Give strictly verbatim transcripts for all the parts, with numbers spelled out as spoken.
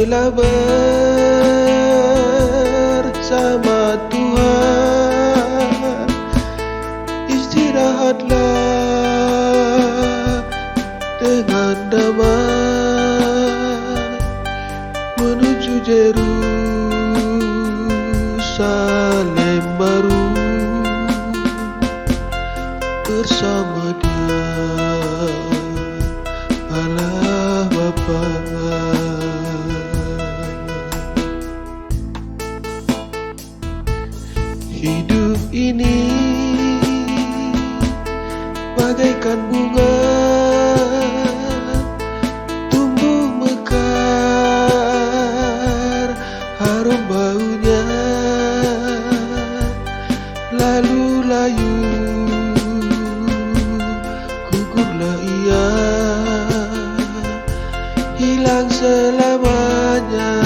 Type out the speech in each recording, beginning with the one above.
Telah bersama Tuhan, istirahatlah dengan damai menuju Jerusalem baru bersama Dia, Allah Bapa. Hidup ini bagaikan bunga, tumbuh mekar, harum baunya, lalu layu, gugurlah ia, hilang selamanya.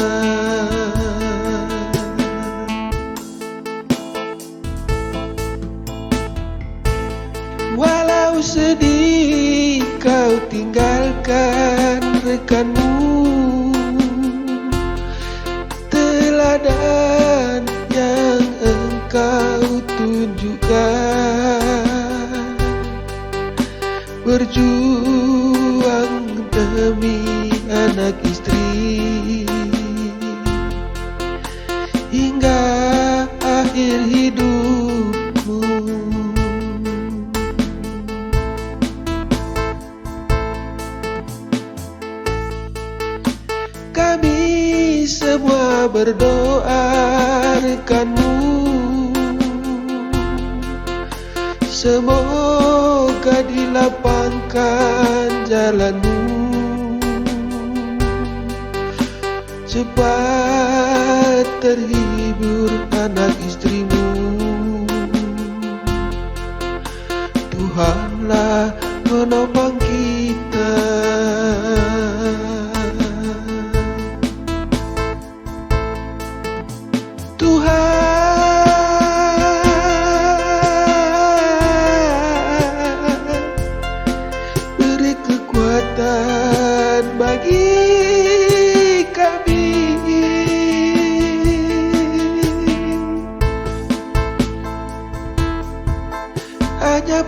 Walau sedih kau tinggalkan rekanmu, teladan yang engkau tunjukkan, berjuang demi anak istri hingga akhir hidupmu. Kami semua berdoa rekanmu, semoga dilapangkan jalanmu, cepat terhibur anak istrimu. Tuhanlah menopang kita. Tuhan, beri kekuatan bagi kami. Hanya